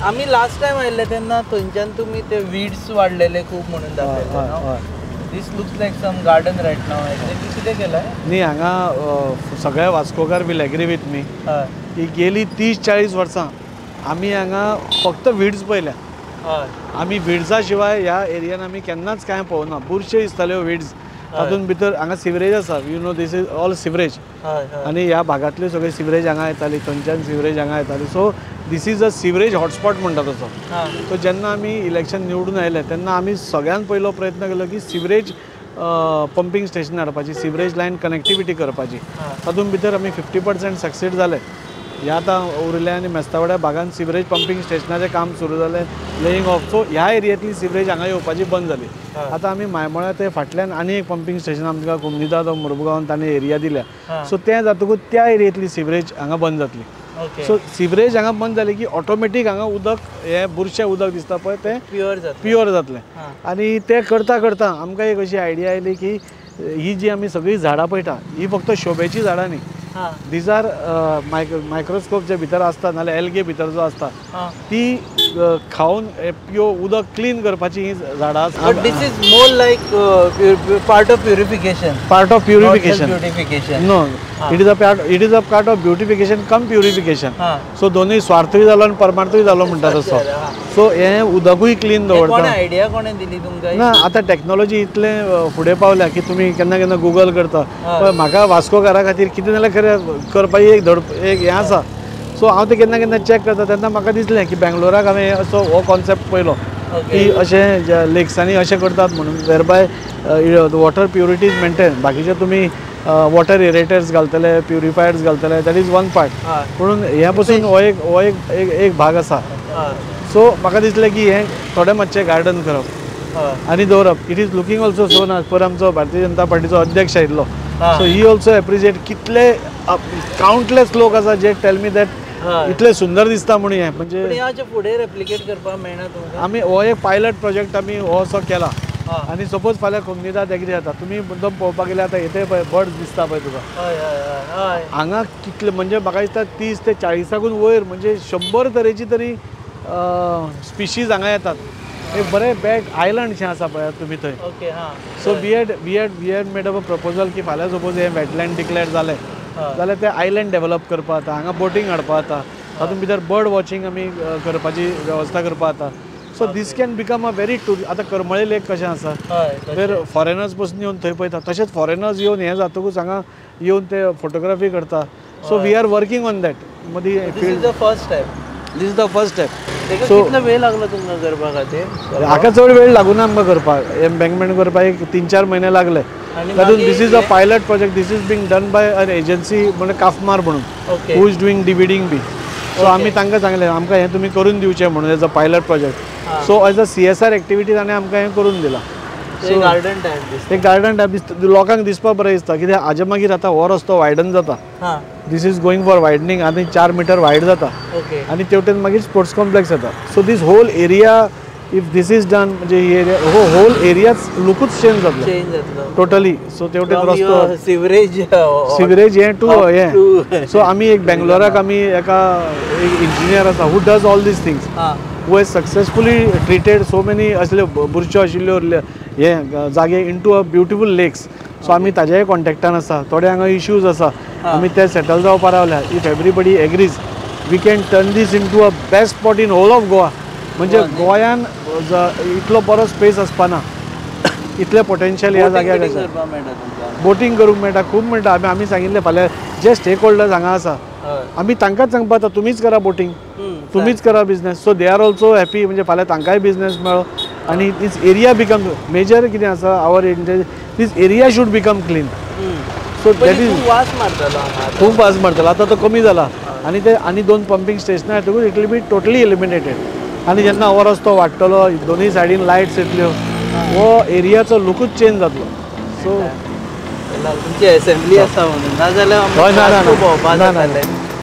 आमी last time आयिल्ले तेन्ना थंयच्यान तुमी ते वीड्स वाडलेले खूब म्हणून दाखयले. This looks like some garden right now. Exactly कितें केलां? न्ही, हांगा सगळे Vascokar will agree with me की गेली 30-40 वर्सां आमी हांगा फक्त वीड्स पळयल्या. आमी विड्सा शिवाय ह्या एरियान आमी केन्नाच कांय पळोवना. बुरशे दिसताल्यो विड्स, तातूंत भितर हांगा सिवरेज आसा, you know this is all sewerage. आनी ह्या भागांतल्यो सगळ्यो सिवरेज हांगा येताली, थंयच्यान सिवरेज हांगा येताली. So this is a sewerage hotspot म्हणटा तसो. सो जेन्ना आमी इलेक्शन निवडून आयले तेन्ना आमी सगळ्यान पयलो प्रयत्न केलो की सिवरेज पंपींग स्टेशन हाडपाची, सिवरेज लायन कनेक्टिविटी करपाची. तातूंत भितर आमी 50% सक्सीड जाले. ह्या आतां उरल्या आनी मेस्तावड्या भागान सिवरेज पंपींग स्टेशनाचें काम सुरू जालें, लेईंग ऑफ. सो ह्या एरियेंतली सिवरेज हांगा येवपाची बंद जाली. आतां आमी मायमोळ्या ते फाटल्यान आनी एक पंपींग स्टेशन आमकां कोमनिदाद मुरमुगांवान ताणें एरिया दिल्या. सो तें जातकूच त्या एरियेंतली सिवरेज हांगा बंद जातली. सो सिवरेज हांगा बंद जाली की ऑटोमॅटीक हांगा उदक हें बुरशें उदक दिसता पळय तें प्युअर जातलें. आनी तें करता करता आमकां एक अशी आयडिया आयली की ही जी आमी सगळीं झाडां पळयता ही फक्त शोभेचीं झाडां न्ही, these are microscope जे भितर आसता नाल्यार एल्गे भितर जो आसता ती खावन प्युअर उदक क्लीन करपाची ही झाडां आसता. But this is more like part of purification. Part of purification. No, it is a part of beautification cum purification. So दोनूय स्वार्थूय जालो आनी परमार्थूय जालो म्हणटा तसो. सो हें उदकूय क्लीन दवरता. आयडिया कोणें दिली तुमकां? ना, आतां टॅक्नोलॉजी इतलें फुडें पावल्या की तुमी केन्ना केन्ना गुगल करता. पण म्हाका वास्कोकारा खातीर कितें जाल्यार खरें करपाची एक धड एक हें आसा. सो हांव तें केन्ना केन्ना चॅक करता तेन्ना म्हाका दिसलें की बेंगलोराक हांवें असो हो कॉन्सेप्ट पळयलो की अशें लेक्सांनी अशें करतात म्हणून, whereby water purity is maintain. बाकीचे तुमी वॉटर एरेटर्स घालतले, प्युरिफायर्स घालतले, that is one part. पूण हें पसून हो एक हो एक एक भाग आसा. सो म्हाका दिसलें की हें थोडें मातशें गार्डन करप आनी दवरप. It is looking also so ना. पर आमचो भारतीय जनता पार्टीचो अध्यक्ष आयिल्लो, सो ही ऑल्सो एप्रिशिएट कितले कावंटलेस लोक आसा जे टेल मी that इतले सुंदर दिसता म्हणून. हें म्हणजे फुडें रेप्लिकेट करपाक मेळना तुमकां. आमी हो एक पायलट प्रोजेक्ट आमी हो असो केला. आनी सपोज फाल्यां कोमनिदाद एग्री जाता, तुमी मुद्दम पळोवपाक गेल्यार आतां येते पळय बर्ड्स दिसता पळय तुका हांगा कितले, म्हणजे म्हाका दिसता 30 ते 40 वयर म्हणजे 100 तरेची तरी स्पिशीज हांगा येतात. एक बरें बॅग आयलंड शें आसा पळयात तुमी थंय. So we had made up a proposal की फाल्यां सपोज हें वेटलँड डिक्लेअर जालें जाल्यार तें आयलंड डेवलप करपा जाता, हांगा बोटींग हाडपा जाता, तातूंत भितर बर्ड वॉचिंग आमी करपाची वेवस्था करपा जाता. So this can become a very tour. आतां करमळे लेक कशें आसा, तर फॉरेनर्स पसून येवन थंय पळयता, तशेंच फॉरेनर्स येवन हें जातकूच हांगा येवन ते फोटोग्राफी करता. So we are working on that. मदीं this is the first step. This is the first step. So कितलो वेळ लागलो तुमकां करपा खातीर? हाका चड वेळ लागूना आमकां करपाक, एम्बँकमेंट करपाक एक 3-4 म्हयने लागले. तातूंत this is a pilot project, this is being done by an agency म्हणजे काफमार म्हणून, who is doing डिविडींग B. So आमी तांकां सांगलें आमकां हें तुमी करून दिवचें म्हणून as a pilot project. So as a CSR activity ताणें आमकां हें करून दिलां. सो गार्डन टायप दिसता, एक गार्डन टायप दिसता, लोकांक दिसपाक बरें दिसता. कित्याक हाजे मागीर आतां हो रस्तो वायडन जाता, this is going for widening आनी 4 मिटर वायड जाता आनी तेवटेन मागीर स्पोर्ट्स कॉम्प्लेक्स जाता. So this whole area if this is done म्हणजे ही एरिया हो होल एरियाच लुकूच चेंज जातलो टोटली. सो तेवटेन रस्तो सिवरेज सिवरेज हें टू हें. सो आमी एक बेंगलोराक आमी एका एक इंजिनियर आसा who does all these things, who has successfully treated so many असले बुरश्यो आशिल्ल्यो हे जागे into a beautiful lakes. So आमी ताज्याय कॉन्टेक्टान आसा. थोडे हांगा इश्यूज आसा, आमी ते सेटल जावपा रावल्या. If everybody agrees we can turn this into a best spot in whole of Goa. म्हणजे गोंयान इतलो बरो स्पेस आसपाना, इतलें पोटेन्शियल ह्या जाग्यार आसा. बोटींग करूंक मेळटा, खूब मेळटा. आमी सांगिल्लें फाल्यां जे स्टेक होल्डर्स हांगा आसा आमी तांकांच सांगपा आतां तुमीच करा बोटींग, तुमीच करा business. So they are also happy, म्हणजे फाल्यां तांकांय बिजनेस मेळ्ळो आनी दीस एरिया बिकम मेजर. कितें आसा our this area should become clean. So that is वास मारतालो, खूब वास मारतालो, आतां तो कमी जाला. आनी ते आनी 2 पंपींग स्टेशनां येतकूच it will be totally eliminated. आनी जेन्ना हो रस्तो वाडटलो, दोनूय सायडीन लायट्स येतल्यो, हो एरियाचो लुकूच चेंज जातलो. सो तुमची असेंब्ली आसा म्हणून, नाजाल्यार.